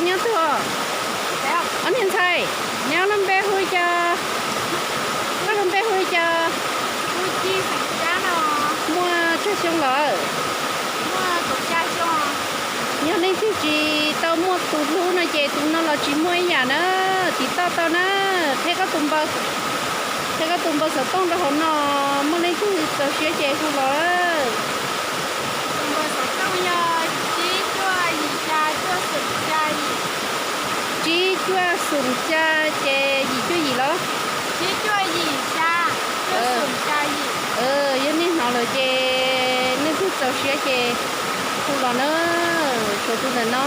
Nyob twg os? Ob niag ntxhais, neb ob lub npe hu li cas? Koj lub npe hu li cas? Muaj tsawg xyoo lawm? Yog leej twg tsis tau muaj tus hlub no ces tus no los tsis muaj ib yam na. Tiv toj tau na, qhia koj tus npawb, qhia koj tus npawb xov tooj rau hauv no, muaj leej twg txaus siab ces hu los. Tus npawb xov tooj yog tsib cuaj yim xya cuaj xoom xya yim. Tsib cuaj xoom xya ces yim cuaj yim los? Tsib cuaj yim xya cuaj xoom xya yim. Yog nej hnov lawm ces leej twg txaus siab ces hu los na. Tshuav tus ntawm no.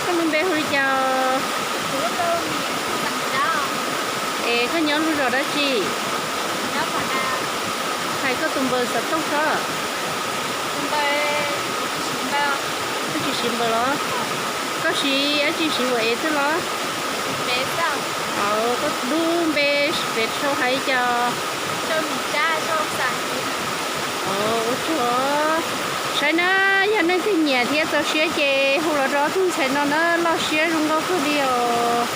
Koj lub npe hu li cas? Es koj nyob lub zos dab tsi? Hais koj tus npawb xov tooj tso. Koj tsis siv npawb los? Koj siv dab tsi, siv WhatsApp xwb los? Koj lub npe pem sau hais li cas? Ua tsaug. Saib na, yog leej twg nyiam thiab txaus siab ces hu los rau ob tug ntxhais no na, loj siab zoo nkauj kawg li os.